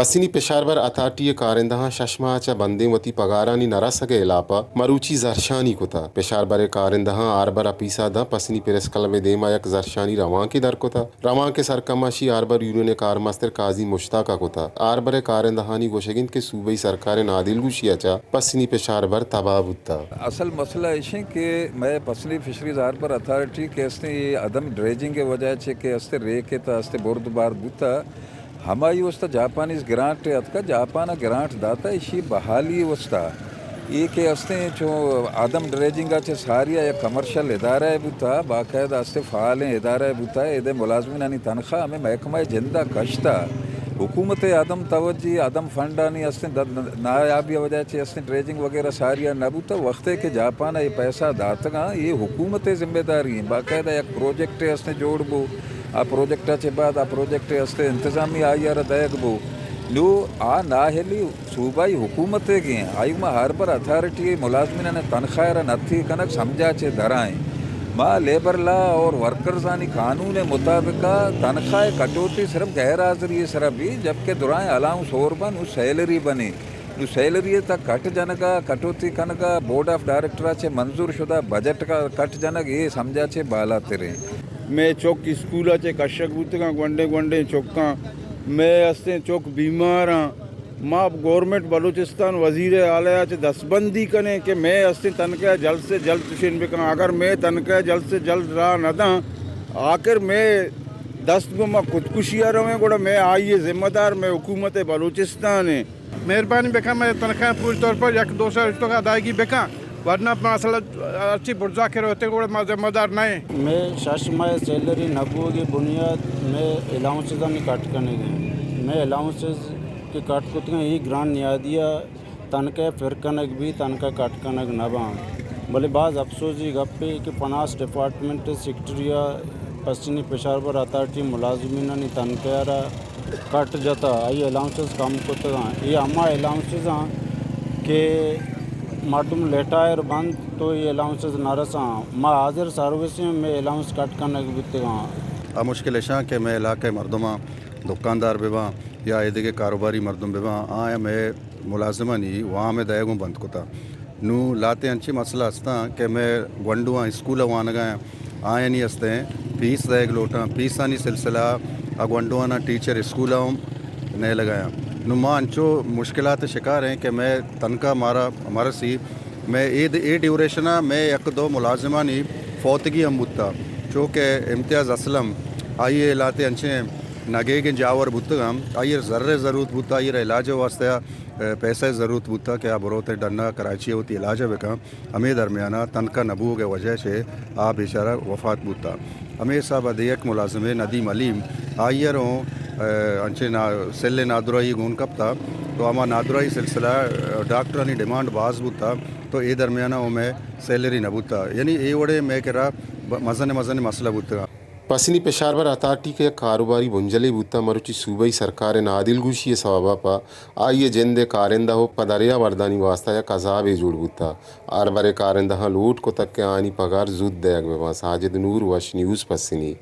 پسنی پشاربر اتھارٹی ءِ کارندہاں شش ماہ ءَ چہ بندیں وتی پگارانی نہ رسگ ءِ ہلاپ ءَ مروچی زھرشانی کتہ۔ پشاربر ءِ کارندہاں ہاربر اپیس ءَ داں پسنی پریس کلب ءِ دیم ءَ یک زھرشانی روانکے در کتہ۔ روانک ءِ سرکماشی ہاربر یونین ءِ کارمستر قاضی مشتاق ءَ کتہ۔ ہاربر ءِ کارندہانی گوشگ انت کہ صوبائی سرکار ءِ نادلگوشی ءَ چہ پسنی پشاربر تباہ بوتہ۔ اصل مسئلہ ایش انت کہ مئے پسنی فشریز ہاربر اتھارٹی کہ استیں اے عدم ڈریجنگ ءِ وجہ چہ کہ استیں ریک ءِ تہ استیں برد بارد بوتہ، ہمائی واسطہ جاپانیز گرانٹ اتکا، جاپان ءَ گرانٹ داتا ایشی بحالی واسطہ۔ اے کہ استیں چو عدم ڈریجنگ ءَ چہ ساری ءَ یک کمرشل ادارہ بوتا، باقاعدہ استیں فعالیں ادارہ بوتا، ادے ملازمینانی تنخواہ ہمیں محکمہ جند ءَ کشتا۔ حکومت ءِ عدم توجہی، عدم فنڈانی استیں د-، نایابی ءِ وجہ چہ استیں ڈریجنگ وغیرہ ساری ءَ نہ بوتا۔ وقتے کہ جاپان ءَ اے پیسہ داتگاں، اے حکومت ءِ ذمہ داری ایں۔ باقاعدہ یک پروجیکٹ استیں جوڑ بو، آ پروجیکٹ ءَ چہ بعد آ پروجیکٹ ءِ استیں انتظامی آئی ءَ را دئیگ بو۔ نو آ نااہلی صوبائی حکومت ءِ گیں، آئی ما ہاربر اتھارٹی ءِ ملازمینانی تنخواہ ءَ را نتھی کنگ سمجھا چہ درائیں۔ ما لیبر لا اور ورکرزانی قانون ءِ مطابق ءَ تنخواہ ءِ کٹوتی صرف غیر حاضری ءِ سرا بی، جبکہ درائیں الاؤنس ہور بن و سیلری بنی۔ نو سیلری ءِ تہ کٹ جنگ ءَ، کٹوتی کنگ ءَ، بورڈ آف ڈائریکٹر ءَ چہ منظور شدہ بجٹ ءَ کٹ جنگ، اے سمجھا چہ بالاتریں۔ مئے چک اسکول ءَ چہ کشگ بوتگاں، گونڈیں گونڈیں چکاں۔ مئے استیں چک بیماراں۔ ما گورنمنٹ بلوچستان وزیر اعلی ءَ چہ دستبندی کنیں کہ مئے استیں تنخواہ جلد سے جلد چشین بکن۔ اگر مئے تنخواہ جلد سے جلد راہ نہ داں، آخر مئے دست گوں ما خودکشی ءَ رویں، گڑا مئے آئی ءِ ذمہ دار مئے حکومت بلوچستان ایں۔ مہربانی بکن، مئے تنخواہ پوری طور پر یک دو سال تو ادائیگی بکن، ورنہ مسئلہ ہرچی برزا کرے ہوتے گڑا ما ذمہ دار نہ ایں۔ مئے شش ماہ سیلری نہ بوگی بنیاد مئے الاؤنسزانی کٹ کنگی۔ مئے الاؤنسز کہ کٹ کتگاں، ای گران نیادی ءَ تنخواہ پر کنگ بی، تنخواہ کٹ کنگ نہ باں۔ بلے باز افسوزی گپے کہ فنانس ڈپارٹمنٹ سیکرٹری ءَ پسنی پشاربر اتھارٹی ملازمینانی تنخواہ ءَ را کٹ جتا، آئی الاؤنسز کم کتگاں۔ اے ہما الاؤنسز آں کہ مردم ریٹائر بنت تو اے الاؤنسز نہ رساں۔ ما حاضر سروسیں، مئے الاؤنس کٹ کنگ بیتگاں۔ آ مشکل اشاں کہ مئے علاقہ ءِ مردماں، دکاندار بہ باں یا ایدگہ کاروباری مردم بہ باں، آیاں مئے ملازمانی وام ءِ دئیگ اوں بند کتا۔ نوں لہتیں انچیں مسئلہ استاں کہ مئے گونڈواں اسکول ءَ وانگ ءَ آں، آیانی استیں پیس دئیگ لوٹاں، پیسانی سلسلہ ءَ گونڈواناں ٹیچر اسکول ءَ ہم نیلگ ءَ آں۔ نوں ما انچو مشکلات ءِ شکار ایں کہ مئے تنخواہ مارا مرسی، مئے اے، اے ڈیوریشن ءَ مئے یک دو ملازمانی فوتگی ہم بوتا، چو کہ امتیاز اسلم، آئی ءِ لہتے انچیں نگیگیں جاور بوتگاں، آئی ءَ زر ءِ ضرورت بوتا، آئی ءَ را علاج ءِ واسطہ ءَ پیسہ ءِ ضرورت بوتا کہ آ بروت ڈن ءَ کراچی ءَ وتی علاج ءَ بکن۔ ہمے درمیان ءَ تنخواہ نہ بوگ ءِ وجہ چہ آ بیچارہ وفات بوتا۔ ہمے حساب ءَ دگہ یک ملازمے ندیم حلیم، آئی ءَ را اوں، ءَ، انچیں نا-، سل ءِ نادراہی گون کپتا، تو ہما نادراہی سلسلہ ءَ ڈاکٹرانی ڈیمانڈ باز بوتا، تو اے درمیان ءَ اوں مئے سیلری نہ بوتا۔ یعنی اے وڑیں مئے کرا ب-، مزن مزن مسئلہ بوتگاں۔ پسنی پشاربر اتھارٹی کہ یک کاروباری بنجلے بوتہ، مروچی صوبائی سرکار ءِ نادلگوشی ءِ سوب ءَ پہ آئی ءِ جند ءِ کارندہ ءُ پہ دریا بردانی واستہ یک عذابے جوڑ بوتہ۔ ہاربر ءِ کارندہاں لوٹ کتگ کہ آیانی پگار زوت دئیگ بہ باں۔ ساجد نور، وش نیوز، پسنی۔